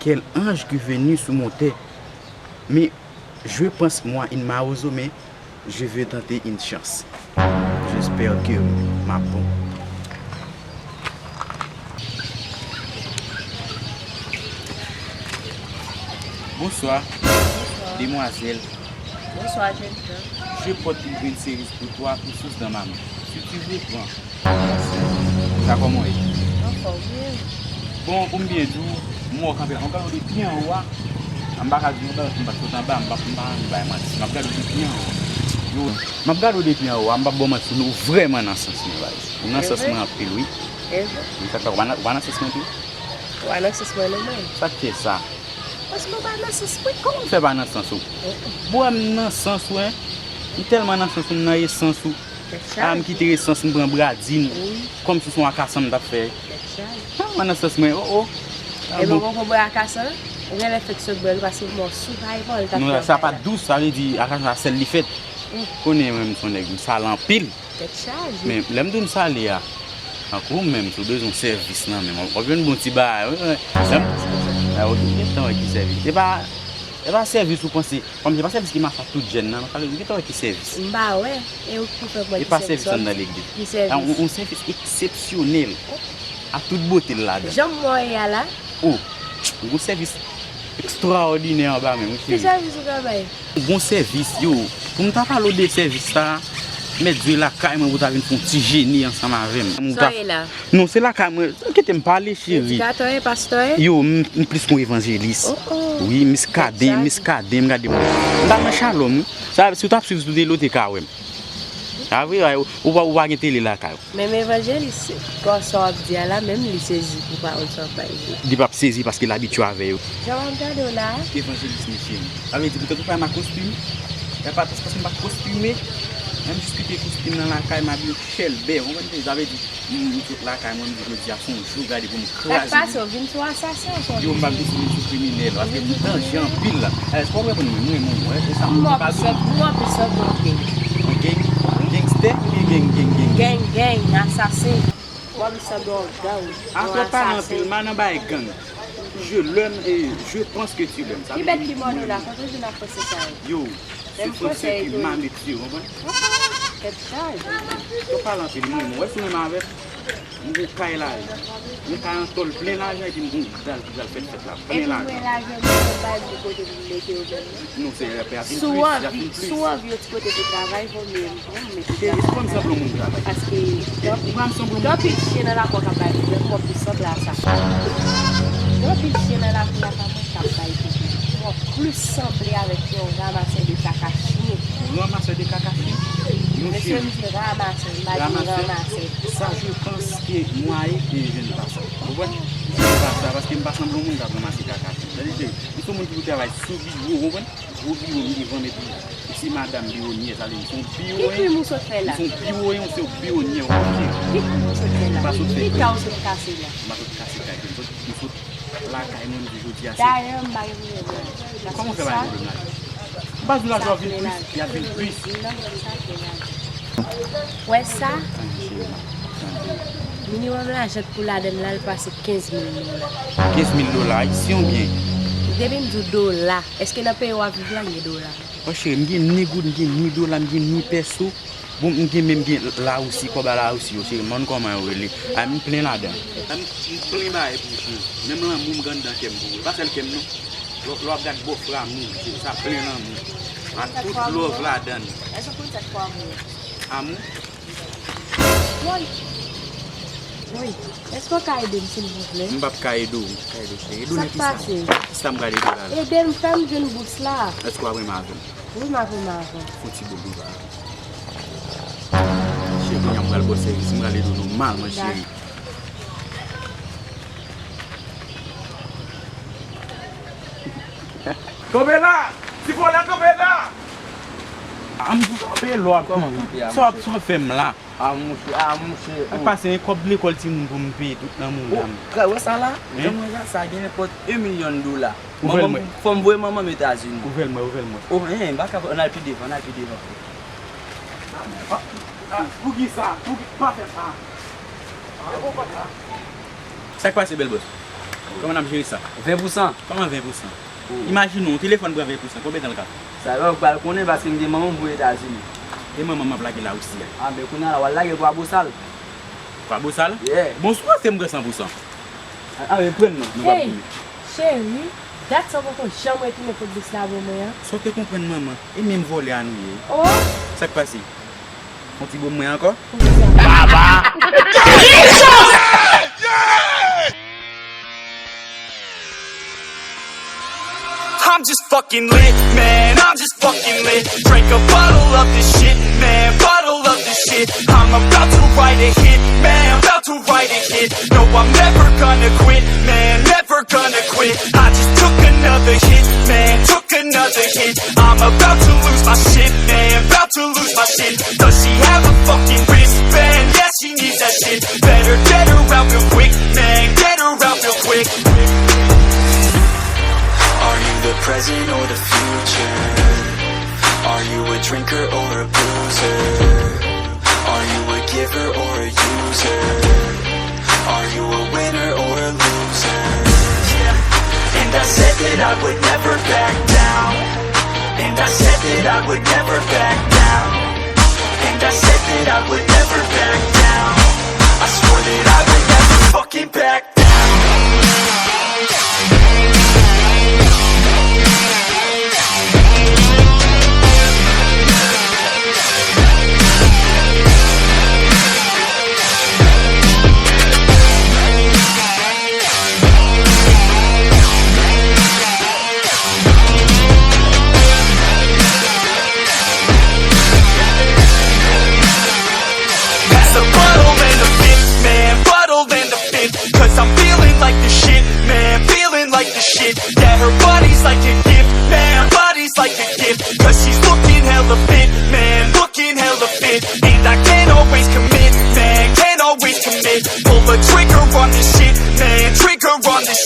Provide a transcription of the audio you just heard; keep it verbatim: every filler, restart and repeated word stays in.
Quel ange qui venu sur mon terre? Mais je pense moi in mawozo, mais je veux tenter une chance. J'espère que m ap bon. Bonsoir. Bonsoir. Demoiselle. Bonsoir, jeune homme. Je porte une grande service pour toi, pour sous dans ma main. Si tu veux, prends. Sa kòman w ye? Anfòm, wi. Bon, pou m byen di w, m wè w kanpe la. M ap gade w depi anwo a. M pa ka di w, m pa, m pa sot anba, m pa, m pa anvi bay manti. M ap gade w depi anwo a. Yo, m ap gade w depi anwo a, m p ap ba w manti, non, ou vrèman nan sans mwen, baz. Ou nan sans mwen anpil, wi. E vre? Wi, sa fè ou pa nan, ou pa nan sans mwen tou? Ou pa nan sans mwen, non, mwen. Sa k fè sa? Paske ou pa nan sans mwen. Kòman m fè pa nan sans ou? Bwè, m nan sans ou, en. M tèlman nan sans ou, m nan esans ou. Tèt chaje. A, m kite esans, m pran bradin. Wi. Kòmsi se yon akasan m t ap fè. Tèt chaje. Tèlman nan sans mwen, o, o. A, bon. Ebyen, ou poko bwè akasan? Ou genlè fèk sot bwè l, paske mòso pa e pa w, l t ap fè yon bagay la. Non, sa pa dous, sa vle di akasan sa sèl li fèt. Konnen mwen, m se yon nèg, m sal anpil. Tèt chaje. Men lè m di w m sale a, tankou ou menm, si w bezwen yon sèvis nan men m, w ap jwenn bon ti bagay, wi, wi. Lè m, a, ou gentan wè ki sèvis. E pa, e pa sèvis ou panse, kòm se pa sèvis ki mache ak tout jèn nan, non, sa vle di ou gentan wè ki sèvis. M pa wè, e ou ki fè m wè ki sèvis. E pa sèvis anndan legliz. Ki sèvis? A, yon, yon sèvis eksepsyonèl. A tout bote l ladan. Jan m wè w ye a la? O, yon sèvis ekstraòdinè anba men m, wi, cheri. Ki sèvis ou ka bay? Yon bon sèvis, yo. Pou m ta pale w de sèvis sa a, mèt dwe lakay mwen pou w ta vin fè yon ti jene ansanm avè m. Sa w ye la? Non, se lakay mwen. Kite m pale, cheri. Predikatè w ye, pastè w ye? Yo, m, m plis yon evanjelis. O, o. Wi, miskaden, miskaden, m gade m. M pa nan shalòm, wi. Sa, si w t ap swiv sou tele, w te ka wè m. A vre, ou pa, ou pa gen tele lakay ou. Menm evanjelis, kò sa w ap di a la, menm li sezi pou pawòl sa w ap bay li. Li p ap sezi paske l abitye avè yo. Jan w ap gade w la a. Evanjelis, mesye m. Sa vle di, poutèt ou pa wè m ak kostim? E pa paske m pa kostime, lè m jis kite kostim nan lakay, m abiye chèlbè, ou konprann? Sa vle di, m, m sot lakay mwen, m di jodi a se yon jou, gade pou m kraze. Sa k pase, w vin sou asasen, w vin sou... Yo, m p ap vin sou, vin sou kriminèl, paske m danje anpil la. Èske w konprann mwen, mwen, mwen, mwen, e sa m pa di. M wè w ap sot, m wè w ap sot yon gang. Yon gang? Wi. Gangstè oubyen gang, gang, gang? Gang, gang, asasen. W ap sanble yon gang, yon asasen. Atò pale anpil, m a nan bay gang. Je l'aime et je pense que tu l'aimes. Sa vle di, ki bèt ki mòde w la, kote w jwenn ak franse sa yo? Yo, se franse ki m a met yo, konprann? Tèt chaje. Atò pale anpil, mwen, mwen, wè si w menm avè m. M gon kay la, yon kay an tòl plen lajan epi m gon dal ki pral fèt fèt la, plen lajan. Epi mwen lajan m, mwen bay moun kote pou m mete yo menm. Non, se, y ap vin plis, y ap vin plis. Si w anvi yon ti kote pou travay, vò mye m pran, m mete travay. Cheri, fò m sanble yon moun travay. Paske gen anpil chyen nan lakou k ap bay pwoblèm, m wè plis sanble a sa. Gen anpil chyen nan lakou lakay mwen k ap bay pwoblèm. M wè plis sanble avèk yon ramasè de kaka chyen. Ramasè de kaka chyen? Yon chyen. Mesye, m di ramasè, m pa di ramasè. Sa, je pense que moi, e, je ne pas ça. Ou konprann? Je ne pas ça, paske m pa sanble yon moun k ap ranmase kaka chyen. Tande, cheri, m se yon moun ki pou travay sou biwo, ou konprann? Gwo biwo m devan m epi, si madanm biwonyè, sa vle di se yon biwoyen. Ki krim ou sot fè la? M se yon biwoyen, ou se yon biwonyè, ok? Ki krim ou sot fè la? M pa sot fè krim. Ki ka ou sot kase la? M pa sot kase kay, m sot, m sot lakay mwen, m di jodi a se. Dayè, m pa gen pwoblèm lajan. Kòman w fè pa gen pwoblèm lajan? M pa di w lajan ap vin plis, y ap vin plis. Wè sa? Minimòm lajan k pou ladann la, l pase kenz mil dola. Kenz mil dola ayisyen oubyen? Depi m di w dola, èske nan peyi w ap viv la, gen dola? Bon, cheri, m gen ni goud, m gen ni dola, m gen ni pèso. Bon, m gen menm gen Larisi, kòb a Larisi yo, cheri, m konn kòman yo rele. A, m plen ladan. A, m, m plen bagay pou ou, cheri. Menm lanmou m gen anndan kè m pou ou. E pa sèl kè m non. Lè, lè w ap gad bòf lanmou, cheri, sa plen lanmou. A tout love ladan. Èske w konn sa k fè amou? Amou? Woy! Woy! Èske w ka ede m, silvouplè? M p ap ka ede w, m p ap ka ede w, cheri. Ede w nan kisa? Sa k pase? Nan kisa m pral ede w la, la? Ede m, fè m jwenn bous la. Èske w ap renmen avè m? Wi, m ap renmen avè w. Fè yon ti bout bouda. Cheri, kounye a m pral ba w sèvis, m pral ede w nòmalman, cheri. Kanpe la! Ti vòlè, kanpe la! A, m kanpe lòd. Kòman kanpe a, monchè? Sa w ap, sa w ap fè m la? A, monchè, a, monchè. Sa k pase, en kòb lekòl timoun pou m peye tout nan mouda m. Ou wè sa la? Jan mwen la, sa gen nenpòt en milyon dola. Manman m, fò m voye manman m Etazini. Ouvè l mwen, ouvè l mwen. O, en, m pa ka, ann al pi devan, ann al pi devan. A, a, poukisa? Pouki, pa fè sa. Sa k pase, bèl bòs? Kòman n ap jere sa? Ven pou san. Kòman ven pou san? Imajine w, yon telefòn pran ven pou san, konbyen tan l ka fè? Sa yo pral konnen paske m gen manman m voye Etazini. E manman m ap lage la osi a. A, men kounye a la, w al lage l pou Abosal. Pou Abosal? Yeah. Bon, si w panse m pran san pou san. A, a, men pran nan. Nou p ap goumen. Cheri, dat sa w poko janm retounen pot bis la ban mwen an. Sa w te konprann manman? E menm vòlè a nou ye. Oh! Sa k pase? Fon ti bo mwen ankò. Baba! I'm just fucking lit, man. I'm just fucking lit. Drink a bottle of this shit, man. Bottle of this shit. I'm about to write a hit, man. About to write a hit. No, I'm never gonna quit, man. Never gonna quit. I just took another hit, man. Took another hit. I'm about to lose my shit, man. About to lose my shit. Does she have a fucking wristband? Yeah, she needs that shit. Better get her out real quick, man. Get her out real quick. Are you the present or the future? Are you a drinker or a boozer? Are you a giver or a user? Are you a winner or a loser? Yeah. And I said that I would never back down. And I said that I would never back down. And I said that I would never back down. I swore that I would never fucking back down. Pass a bottle and a fifth, man, bottle and a fifth. Cause I'm feeling like the shit, man, feeling like the shit. Yeah, her body's like a gift, man, body's like a gift. Cause she's looking hella fit, man, looking hella fit. And I can't always commit, man, can't always commit. Pull the trigger on this shit, man, trigger on this